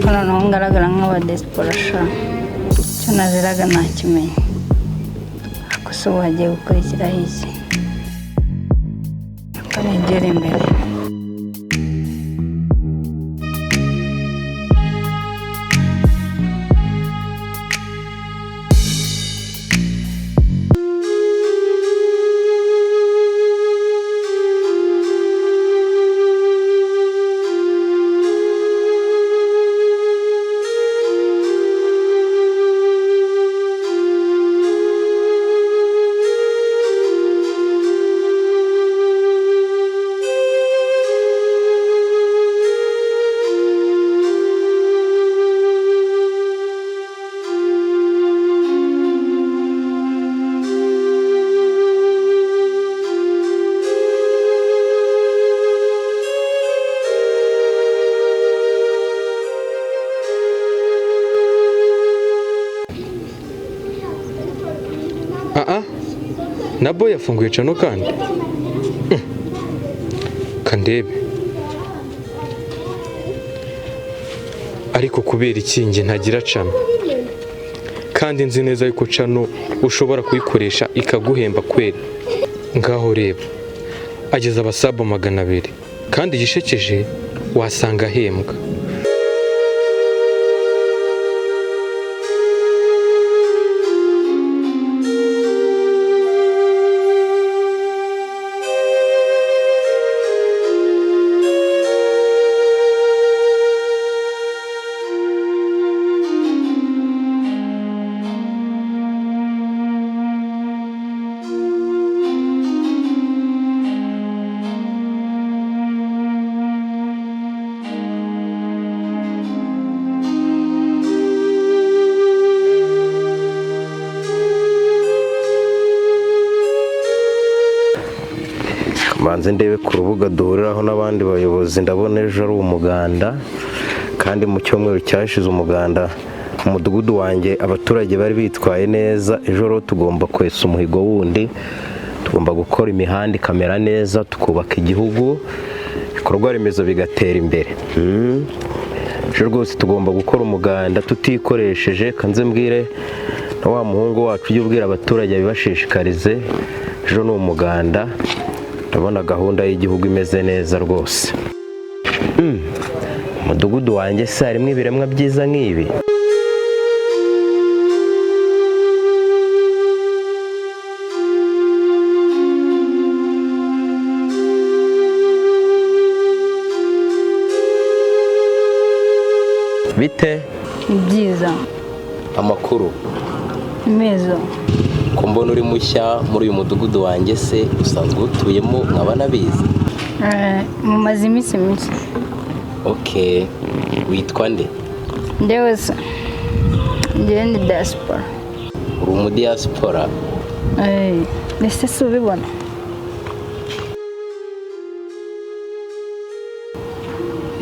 Ko noneho ngaragara nk'abadiyasipora sha, icyo naziraga ntakimenya. Ariko se ubu hagiye gukurikiraho iki? Ko negera imbere. Aa, na boy yafunguye channel kandi. Kandebe. Ariko kubera iki njye ntagira channel? Kandi nzi neza yuko channel ushobora kuyikoresha ikaguhemba kweri. Ngaho reba, ageze abasabu 200, kandi igishekeje wasanga ahembwa. Manze ndebe ku rubuga duhuriraho n'abandi bayobozi, ndabona ejo ari umuganda, kandi mu cyumweru cyashize umuganda mu mudugudu wanjye abaturage bari bitwaye neza. Ejo rero tugomba kwesa umuhigo wundi, tugomba gukora imihanda ikamera neza, tukubaka igihugu, ibikorwa remezo bigatera imbere. Ejo rwose tugomba gukora umuganda tutikoresheje. Kanze mbwire na wa muhungu wacu ujye ubwira abaturage abibashishikarize, ejo ni umuganda. Ndabona gahunda y'igihugu imeze neza rwose. Umudugudu wanjye se harimo ibiremwa byiza nk'ibi? Bite? Ni byiza. Amakuru? Meza. Ko mbona uri mushya muri uyu mudugudu wanjye se, usanzwe utuyemo nkaba nabizi? Mumaze iminsi mike. Okay, witwa nde? Njyewe se njyewe ni diaspora. Uri umudiyasipora? Ese si ubibona?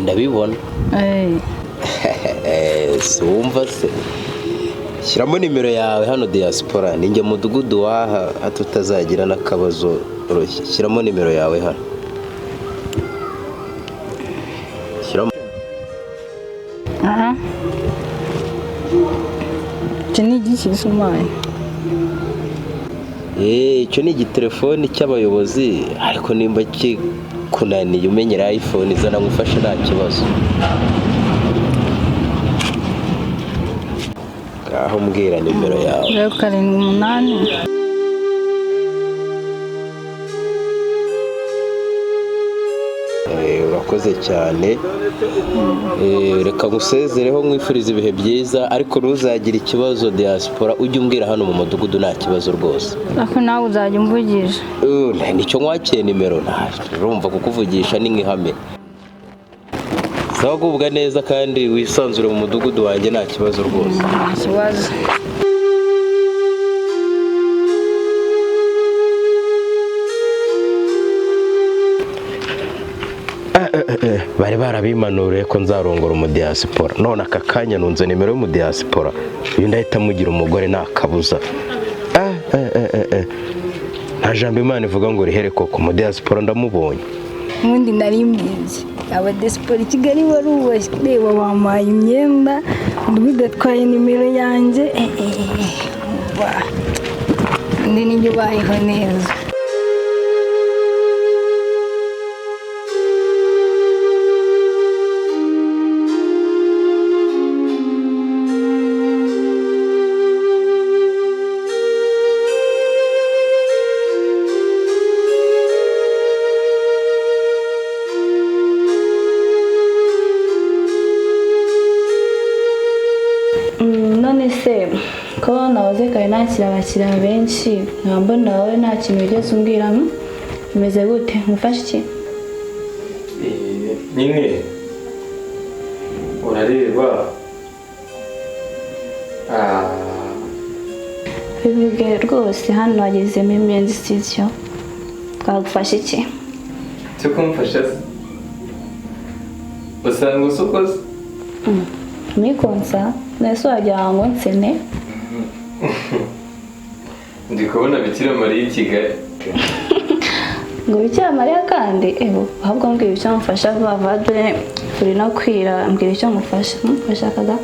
Ndabibona. Si wumva se? Shyiramo nimero yawe hano diaspora, ninjye mudugudu waha hato utazagira n'akabazo. Shyiramo nimero yawe hano. Shyiramo. Aha. Iki ni igiki umpaye? Icyo ni igitelefoni cy'abayobozi, ariko nimba kikunaniye umenyera iPhone izana ngufashe nta kibazo. Ngaho mbwira nimero yawe. 0 7 8. Urakoze cyane. Reka ngusezereho nkwifuriza ibihe byiza, ariko ntuzagire ikibazo diaspora, ujye umbwira hano mu mudugudu nta kibazo rwose. Ariko nawe uzajya umvugisha. Nicyo nkwakiye nimero, urumva kukuvugisha ni nk'ihame. Sawa, gubwa neza kandi wisanzure mu mudugudu wanjye nta kibazo rwose. Nta kibazo. Bari barabimanuriye ko nzarongora umudiyasipora, none aka kanya nunze nimero y'umudiyasipora, uyu ndahita mugira umugore nta kabuza. Nta jambo Imana ivuga ngo rihere koko, umudiyasipora ndamubonye. Ubundi nari mbizi, abadesipora i Kigali barubashye. Reba, bampaye imyenda, umudugudu atwaye nimero yanjye. Umva, undi nijye ubayeho neza. None se ko nahoze kare nakira abakiriya benshi, nkaba mbona wowe nta kintu wigeze umbwira, bimeze gute? Ngufashe iki? Nyine urareba. Bivuge rwose, hano wagezemo imyenda isitisiyo, twagufasha iki? Cyo kumfasha se, usanga usukoze. Muri konsa nese wagira ngo nsene? Ndi kubona Bikira Mariya i Kigali. Ngo Bikira Mariya kandi? Eho, ahubwo mbwira icyo mufasha vuba vuba, dore turi no kwira. Mbwira icyo mufasha, washakaga.